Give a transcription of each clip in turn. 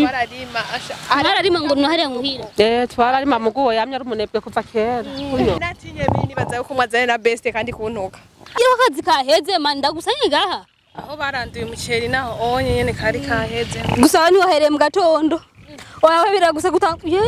Twararima asha. Mwararima ngo nuhariya muhira. Twararima muguwo yamye ari umunebwe kuva kera. Natinye bini baza ko mwazane na best kandi kuntuka. Iyo akazi kaheze man ndagusanye ngaha. Aho baranduye umuceri naho onye nyene kari kaheze. Gusa wani wahereye mu gatondo. Oya biragusa gutanguye.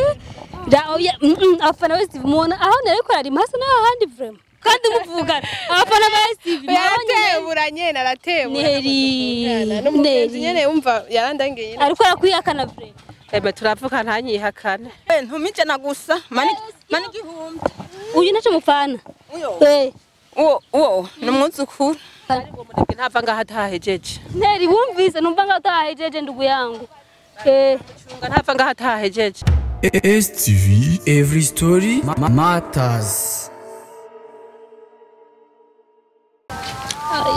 Da oya afana wese mubona aho nariko ararima hasa n'ahandi vraiment. Kandi muvugana abafana ba STV yaratebura nyene aratebura. Neri n'umugenzi nyene umva yarandangiye nyene. Ariko arakwihakana vraiment. Ebe turavuka ntanyihakane. Ntumije na gusa mani mani igihumbi. Uyu naco mufana. Uyo. Eh. Uwo ni umwuzukuru. Uwo munebwe ntava ngaha atahejeje. Neri wumvise numva ngaho utahejeje ndugu yangu. Eh. Cunga ntava ngaha atahejeje. STV Every Story Matters.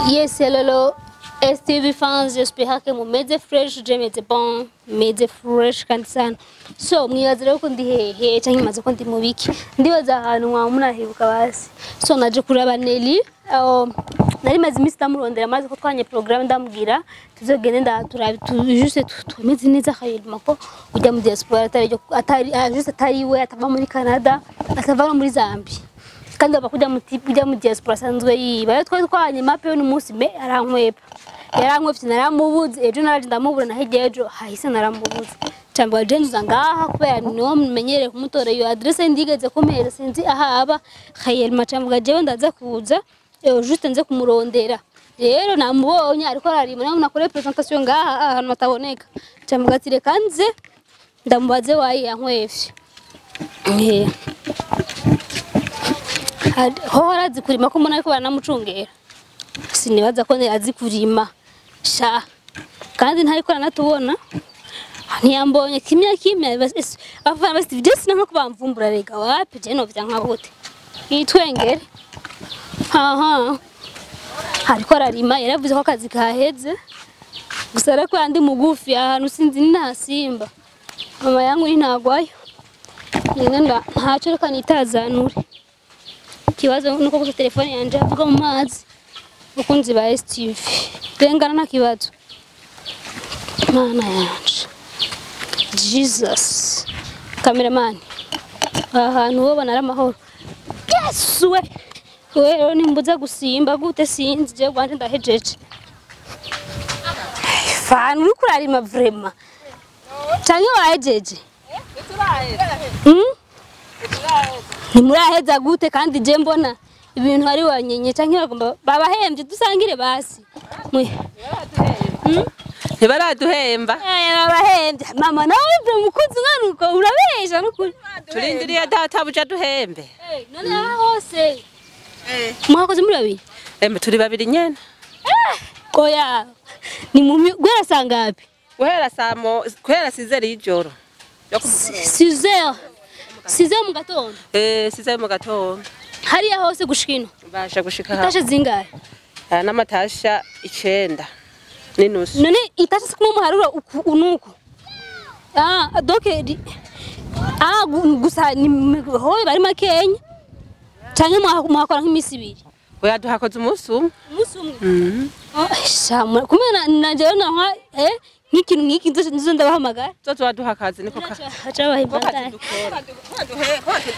Yes, hello, STV fans, j'espère que mumeze fresh, je meze bon, meze fresh kandi sana. So, mwibaza rero ko ndi hehe canke mwibaza ko ndi mu biki? Ndibaza ahantu mwa munahibuka basi. So, naje kuraba Nelly, nari maze iminsi ndamurondera maze ko twanye programme ndamubwira tuzogende ndaturabe tu juste tumeze neza akayirima ko ujya mu diaspora atari atari juste atari we atava muri Canada atava no muri Zambia kandi baba kujya mu kujya mu diaspora asanzwe yiba. Rero twari twanye mape n'umunsi me arankwepa yarankwepye naramubuze ejo naraje ndamubura na hirya ejo hahise naramubuze cyangwa je nzuza ngaha kubera niwo mumenyereye kumutora iyo adresse ndigeze kumeza sinzi aha aba khayel macamvuga jewe ndaza kuza juste nze kumurondera. Rero namubonye ariko ararima nawe nakore presentation ngaha ahantu bataboneka cyangwa ati reka nze ndamubaze wayi yankwevye. Ho arazi kurima ko mbona ariko baranamucungera sinibaza ko azi kurima sha kandi ntariko aranatubona ntiyambonye kimya kimya abafana ba Steve Jobs nka kubamvumbura rega wapi je novya nka gute yitwengere haha ariko ararima yaravuze ko akazi kaheze gusa ariko andi mugufi ahantu sinzi ntasimba mama yangu ntagwayo nyine ntaco reka nitazanure. Ikibazo nuko gusa telefone yanje avuga mu mazi bakunzi ba STV rengana nta kibazo mana yanje Jesus cameraman aha hantu wobona ari amahoro Yesu we rero nimbuza gusimba gute sinzi je gwanje ndahejeje fana uriko urarima vraiment canke wahejeje ntimuraheza gute kandi je mbona ibintu ari wanyenye canke bagomba babahemvye dusangire basi mwe Ntibaraduhemba. Babahemvye mama nawe ivyo mukunzi umwana uko urabesha nukuri. Turindiriye data buja duhembe. None aha hose mwakoze muri babiri? Embe turi babiri nyene. Oya ni mumi guhera saa ngapi? Guhera saa mo guhera sizeri y'ijoro. 6h 6h mu gatondo? Sizeri mu gatondo. Hariya hose gushika ino? Basha gushika ha. Itashe zingahe? N'amatasha 9.5. None itashe si kumwe muharura uku unuku ah donc gusa ni ho bari makenya canke mwakora nk'imisi ibiri? Oya duhakoze umunsi umwe. Umunsi umwe. Sha kumwe na jewe nanka nk'ikintu nk'iki nzo ndabahamagara. Tuzoba duha akazi niko ka. Acabaha imbandaye.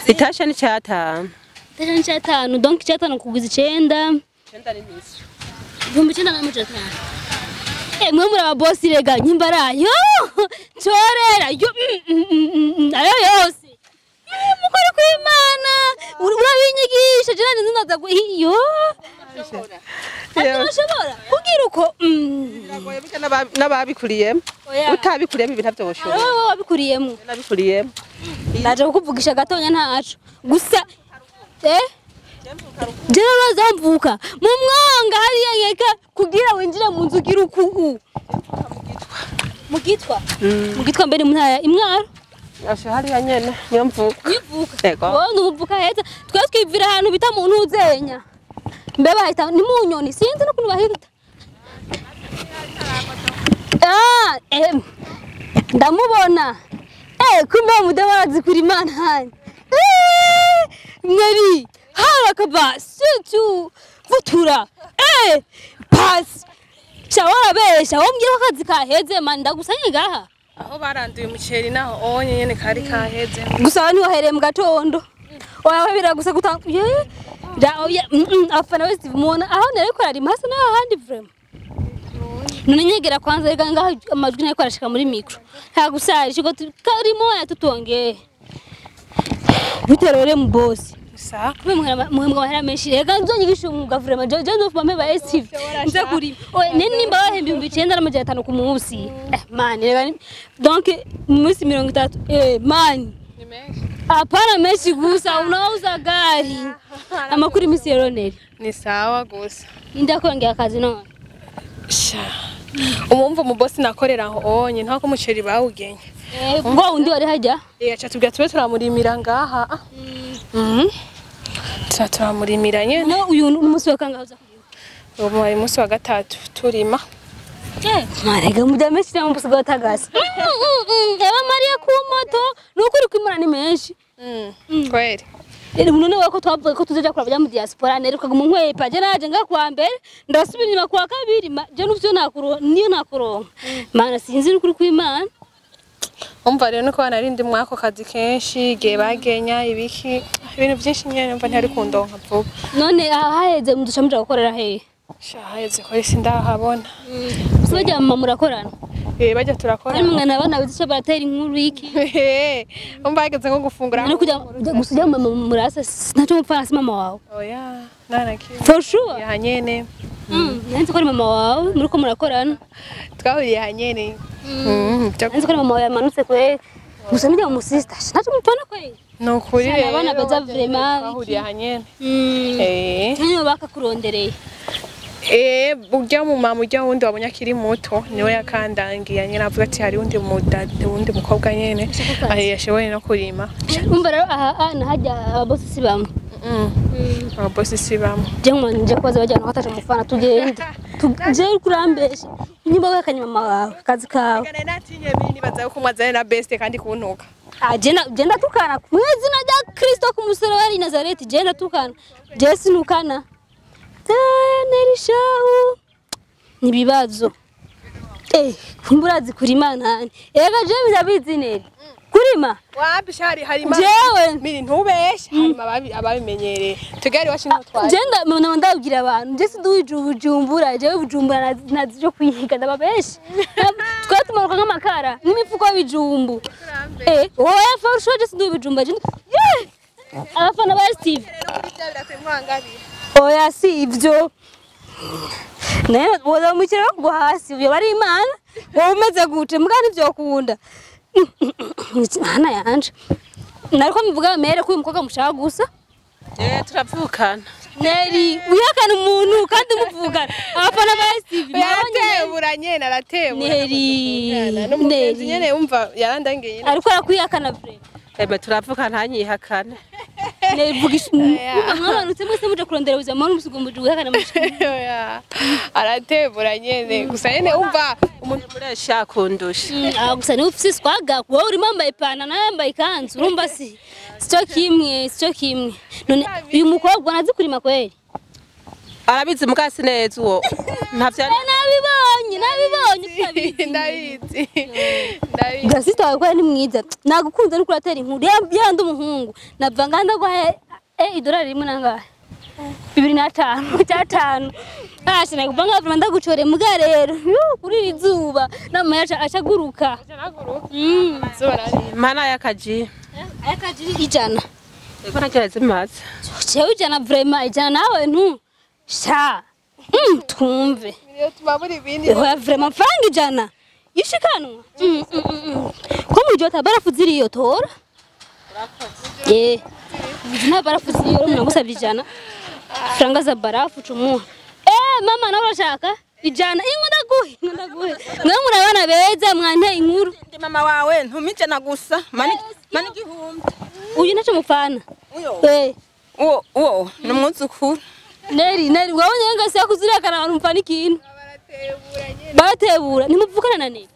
Itasha ni 5. Itasha ni 5 donc 5 kugwiza 9. 9.5. 9500. Mwe muri ababosi rega nyimbara yo ncorera yo ayo yose mukore kw'Imana urabinyigisha je nanje nzaza yo ntashobora kugira uko. Biragoye burya n'ababikuriyemo. Oya. Utabikuriyemo ibintu ntavyo wowe wabikuriyemo? Nabikuriyemo. Ndaje kukuvugisha gatonya ntaco gusa jewe bazamvuka mu mwonga hariya nkeka kugira winjire mu nzu ugira uku mugitwa mugitwa mbere mu ntara imwaro. Asha hariya nyene niyo mvuka. Wivuka? Yego. Wowe nuvuka heza twe twivira ahantu bita mu ntuzenya mbe bahita ni mu nyoni sinzi n'ukuntu bahita ndamubona kumbe mudamu arazi kurima ntani mweri harakaba situ vutura pasi sha warabesha wombwira ko akazi kaheze man ndagusanye ngaha. Aho baranduye umuceri naho onye nyene kari kaheze. Gusa abantu wahereye mu gatondo. Oya biragusa gutanguye. Da oya afana wese mubona aho nariko ararima hasa naho handi vraiment. None nyegera kwanza rega ngaho amajwi nariko arashika muri micro. Nta gusari shiko karimo ya tutongeye. Biterore mu boss. Sa Muhembwa amahera menshi rega nzonyigisha umwuga vraiment je nzovuba mpeba STV nze kurima. Oya nini nimba bahemba 9500 ku munsi. Man rega donc mu minsi 30 man. Ni menshi. Hapana menshi gusa unauza gari. Amakuru imisi yeroneri. Ni sawa gusa. Ndakongera akazi none. Sha. Umumva mu boss nakorera aho onye nta ko umuceri bawugenye. Ngo undi wari hajya? Acha tubwira tube turamurimira ngaha. Tuba turamurimira nyene. No uyu umunsi wa kangahe uza kurima? Ubu ari umunsi wa gatatu turima. Marega mujya menshi na mbusiga watagasa. Eba Maria ku moto nukuri kwimura ni menshi. Kweli. Rero none wako twavuga ko tuzoja kuraba mu diaspora neruka mu nkwepa je naje nga kwa mbere ndasubira inyuma kwa kabiri je nuvyo nakuro niyo nakuronka. Mana sinzi nukuri kwimana. Umva rero nuko narindi mwako kazi kenshi igihe bagenya ibiki ibintu byinshi nyene umva ntari kundonka vuba. None ahaheze mudusha muja gukorera hehe? Sha haheze ko isi ndahabona. Bajya mama murakorana? Bajya turakora. Ari mwana abana bize baratera inkuru iki? Umva hageze nko gufungura. No kujya gusa ujya mama murasa ntaco mupfana si mama wawe. Oya, nana kimwe. For sure. Ya nyene. Nanzi ko ari mama wawe muriko murakorana. Twahuriye hanyene. Nanzi ko ari mama wawe yamanutse kwe. Gusa nijya mu sister ntaco mupfana kwe. No kuri rero. Abana baza vraiment. Twahuriye hanyene. Niyo bakakurondereye. Burya mu mama ujya wundi wabonye akiri muto niwe yakandangiye nyene avuga ati hari wundi wundi mukobwa nyene yashoboye no kurima. Umva rero aha nahajya ababosi si bamwe. Ababosi si bamwe. Je nje kubaza bajya no mufana tugende. Je kurambesha nimba wakanye mama wawe kazi kawe. Gane natinye mimi nibaza ko mwazane na best kandi kuntuka. Je ndatukana mu izina rya Kristo ku musaraba w'i Nazareti je ndatukana. Je sinukana. Nerishahu nibibazo. Kumburazi kurima nani? Ega je bizabizi neri. Kurima? Wapi shari harima. Jewe miri ntubeshe harima ababimenyereye. Tugari washinzwe twari. Je ndabwira abantu je sinduwije ubujumbura jewe bujumbura nazi kwihiga ndababeshe. Twatumanuka nk'amakara n'imifuko y'ibijumbu. Oya for sure je sinduwije ibijumba. Abafana ba Steve. Oya si ivyo. Naye woza mukira kugwa hasi uyo bari Imana wowe umeze gute mbwa nivyo kunda. Hana yanje. Nariko mbivuga mere ko uyu mukobwa mushaka gusa. Turavukana. Neri wihakana umuntu kandi muvugana. Abafana ba Steve yaratebura nyene aratebura. Neri n'umugenzi nyene umva yarandangiye nyene. Ariko arakwihakana vraiment. Turavukana ntanyihakane. Nevugisha mwamanutse mwese muje kurondera ubuzima mwana umusigo muje guhakana mushika. Aratebura nyene gusa nyene umva umuntu muresha kundusha. Gusa ni ufise swaga wowe urimo wambaye ipantaro nawe yambaye ikanzu urumva si sico kimwe sico kimwe. None uyu mukobwa nazi kurima kweli? Arabizi mukasi neza uwo. Ntavyo nabibonye nabibonye ndabizi. Gasita wawe kweli ni mwiza. Nagukunze nuko uratera inkuru yandi umuhungu. Nava nganda gwahe idolari rimwe nangahe? 2005 cyatanu. Asha nakupanga vrema ndaguchore muga rero. Kuri izuba namaya achaguruka. Achaguruka. Izuba rari. Mana yakaji. Ayakaji ijana. Eko nagereze mazi. Chewe ijana vrema ijana nawe ntu. Sha. Twumve. Niyo tumaburi ibindi. Oya vrema mfanga ijana. Yishikanwa. Ko mujota barafu ziriyo tora? Nta barafu ziriyo umuntu agusabye ijana. Franga za barafu cumuha. Mama nawe urashaka ijana ingo ndaguhe ingo ndaguhe. Mwe muri abana beza mwante inkuru. Ndi mama wawe ntuma ijana gusa mani igihumbi. Uyu naco mupfana. Uyo. Uwo ni umwuzukuru. Neri wabonye ngo se yakuzirikana abantu mupfana ikintu. Baratebura ntimuvukana na Neri.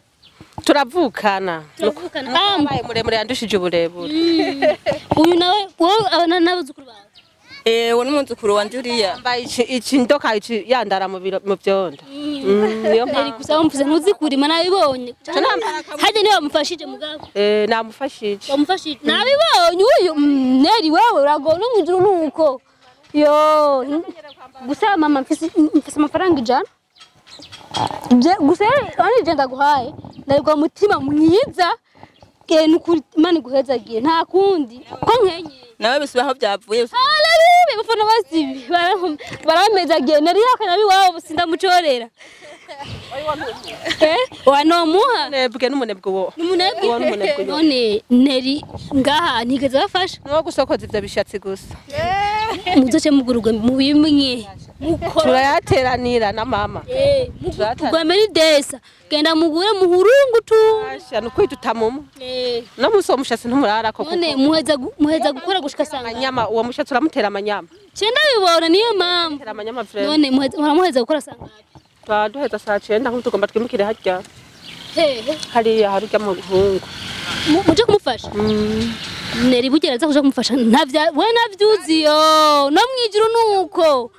Turavukana. Turavukana. Abaye muremure yandushije uburebure. Uyu nawe wowe abana n'abuzukuru bawe. Eh uwo n'umwuzukuru wanje uriya. Mbaye ici ndoka ici yandara mu biro mu vyondo. Niyo Neri mpamvu. gusa wumvise ntuzi kurima nabibonye. Harya niwe wamufashije mugabo. Namufashije. Wamufashije nabibonye uyu Neri wewe uragona no mwijuru nuko. Yo gusa mama mfise amafaranga 100. Gusa ani je ndaguhaye ndarigwa mutima mwiza nukuri Imana iguhezagiye nta kundi ko nkenye. Nawe bisuba aho byavuye. Haleluya bafana basibi baramezagiye nari yakana biwabo sindamucorera. Wanomuha Nebwe n'umunebwe wo. n'umunebwe Uwo n'umunebwe. None Neri ngaha ntigeze bafasha. Nuwo gusokoza ivyo bishatsi gusa. Muzoce mugurugwe mu bimwe mukora Turayateranira na mama. Mugwemeri desa genda mugure muhurungu tu. Asha nukwituta mumwe. No musi uwo mushatsi ntumurarako kuko. None muheza gukora gushika sanga. Amanyama uwo mushatsi uramutera amanyama. Cenda bibona niyo mpamvu. Tera amanyama frere. None muheza gukora sanga. Twaduheza saa 9 nkuko tugomba twimukire harya. Hehe. Hariya harya mu ruhungu. Muje kumufasha. Neri bugera aza kuja kumufasha ntavya we navyuzi yo no mwijuru nuko.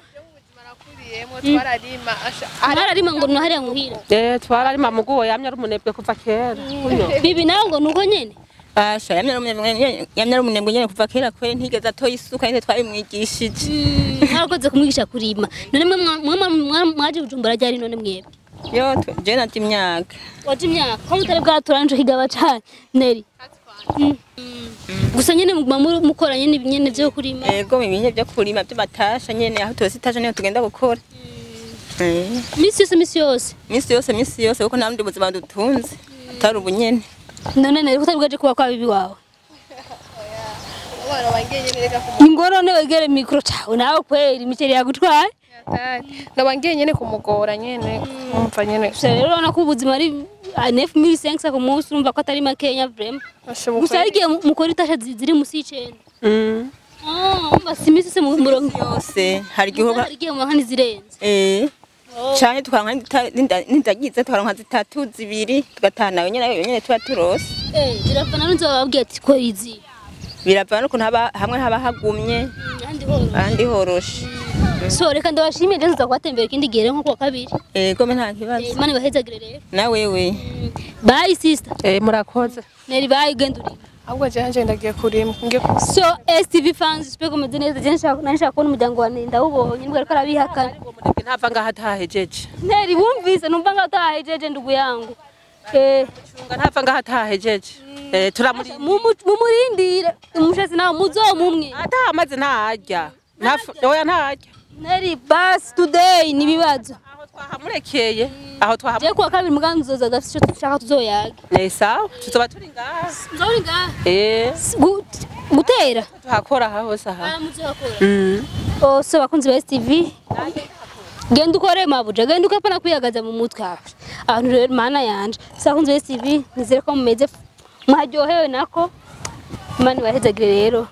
Twararima asha. Mwararima ngo no hariya muhira. Twararima muguwo yamye ari umunebwe kuva kera. Bibi nawe ngo nuko nyene. Basha yamye ari umunebwe nyene kuva kera kweri ntigeze atoye isuka nite twabimwigishije. Mwarakoze kumwigisha kurima. None mwe mwaje Bujumbura ryari none mwebwe? Yo je naje imyaka. Waje imyaka ko mutari bwaturanje kigaba cyane Neri. Gusa nyene muguma mukora nyene nyene byo kurima. Ego ibinye byo kurima byo batasha nyene aho twese itasha niyo tugenda gukora. Misi yose misi yose. Misi yose kuko nta bundi buzima dutunze. Atari ubunyene. None Neri kutari bwaje kuba kwa bibi wawe. Abana bangiye nyene reka kumugora. Ingorane wegere mikro cawe nawe kweri imiceri yagutwaye. Ndabangiye nyene kumugora nyene umva nyene. Gusa rero urabona ko ubuzima ari 9500 ku munsi urumva ko atari makenya vraiment. Gusa hari igihe mukora itasha ziri musi y'icenda. Umva si imisi yose mu murongo. Yose hari igihe Hari igihe muronka n'izirenze. Canke tukaronka nindagize tukaronka 3 2 tugatahana nyene tuba turose. Birafana n'inzu bababwiye ati ko izi. Biravana n'ukuntu hamwe haba hagumye ahandi horoshe. So reka ndabashimiye rero nza kubatembera ikindi gihe nko kuwa kabiri. Ego me nta kibazo. Imana ibahezagire rero. Na wewe. Bye sister. Murakoze. Neri bye genda urime. Ahubwo je nje ndagiye kurima. Ngiye So STV fans speko meze neza je nshaka kubona umuryango wa Neri ndawubonye nibwo ariko arabihakana. Umunebwe ntava ngaha atahejeje. Neri wumvise numva ngaho utahejeje ndugu yangu. Cunga ntava ngaha atahejeje. Turamuri mumurindire umushasi nawe muzomumwe. Atahamaze ntarya. Oya ntarya. Neri bas today ni bibazo. Aho twahamurekeye. Aho twahamurekeye. Je kuwa kabiri muganzoza adafite ico dushaka tuzoyaga. Nesa tuzoba turi ngaha. Nzori ngaha. Gutera. Tuhakora aha hose aha. Muzohakora. Oh so bakunzi ba STV. Genda ukore mabuja genda ukapana kwiyagaza mu mutwe. Abantu rero mana yanje. So bakunzi ba STV nizere ko mumeze mwaryohewe nako. Imana ibahezagire rero.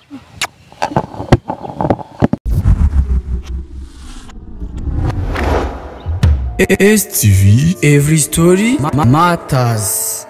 STV Every Story Matters.